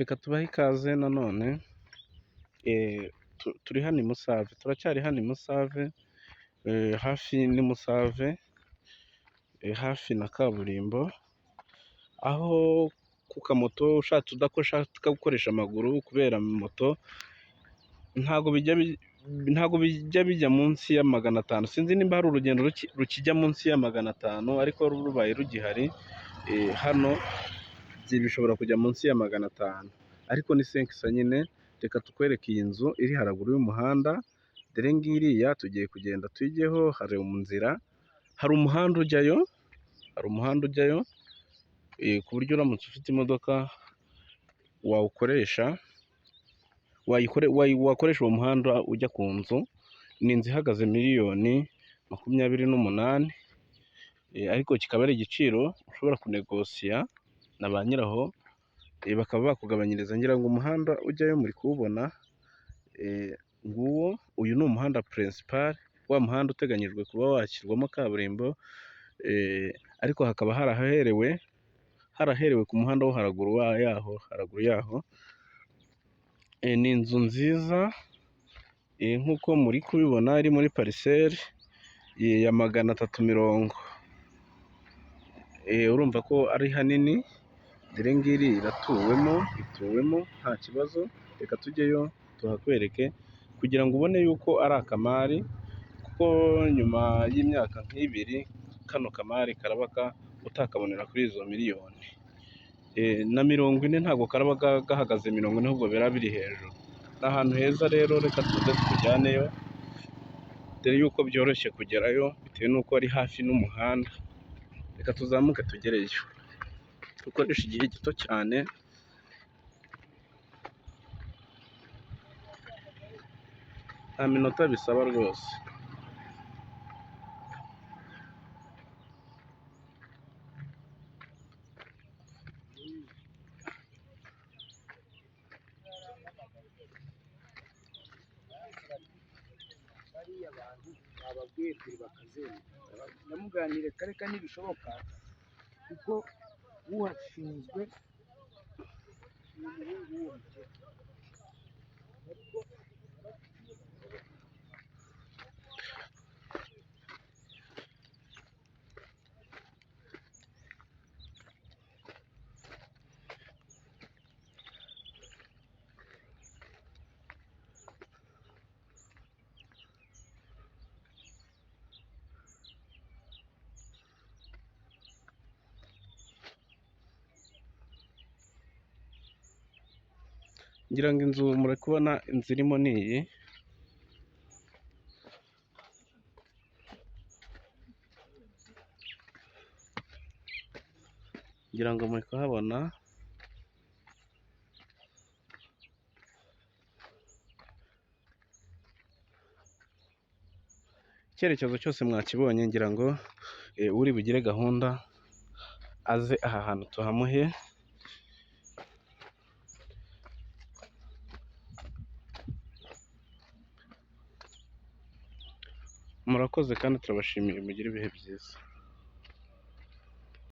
Reka tubahe ikaze nanone, turi hano i Musave, turacyari hano i Musave, hafi n'i Musave, hafi na kaburimbo, aho ku kamoto ushatse udashaka gukoresha amaguru kubera moto, ntabwo bijya bijya munsi ya 500, sinzi nimba hari urugendo rukijya munsi ya 500, ariko rubaye rugihari hano bishobora kujya munsi ya 500, ariko ni senkisa nyine. Reka tukwereke iyi nzu iri haraguru y'umuhanda, dore ngiriya tugiye kugenda tujyeho, hari inzira, hari umuhanda ujyayo, hari umuhanda ujyayo, ku buryo uramutse ufite imodoka wawukoresha, wakoresha uwo muhanda ujya ku nzu. Ni inzu ihagaze miliyoni 28, ariko kikaba ari igiciro ushobora kunegosiya na ba nyiraho, bakaba bakugabanyiriza. Ngira ngo umuhanda ujyayo muri kuwubona, nguwo, uyu ni umuhanda principal, wa muhanda uteganyijwe kuba washyirwamo kaburimbo, ariko hakaba haraherewe ku muhanda wo haraguru yaho, haraguru yaho. Ni inzu nziza nk'uko muri kubibona, iri muri pariseri ya 320, urumva ko ari hanini. Dore ngiri iratuwemo, ituwemo nta kibazo. Reka tujyeyo tuhakwereke kugira ngo ubone yuko ari akamari, kuko nyuma y'imyaka nk'ibiri kano kamari karaba utakabonera kuri izo miliyoni na 40, ntabwo karaba gahagaze 40, ahubwo biba biri hejuru. Ni ahantu heza rero, reka tuze tukujyaneyo, dore yuko byoroshye kugerayo bitewe n'uko ari hafi n'umuhanda. Reka tuzamuke tugereyo, dukoresha igihe gito cyane. Nta minota bisaba rwose. Bariya bantu bababwiye ebyiri bakazemera, ndamuganire kareka ntibishoboka kuko uhashinzwe ni umuhungu w'uwo mukecuru. Ngira ngo inzu muri kubona, inzu irimo ni iyi. Ngira ngo muri kuhabona. Icyerekezo cyose mwakibonye, ngira ngo uri bugire gahunda aze aha hantu tuhamuhe. Murakoze kandi turabashimiye, mugire ibihe byiza.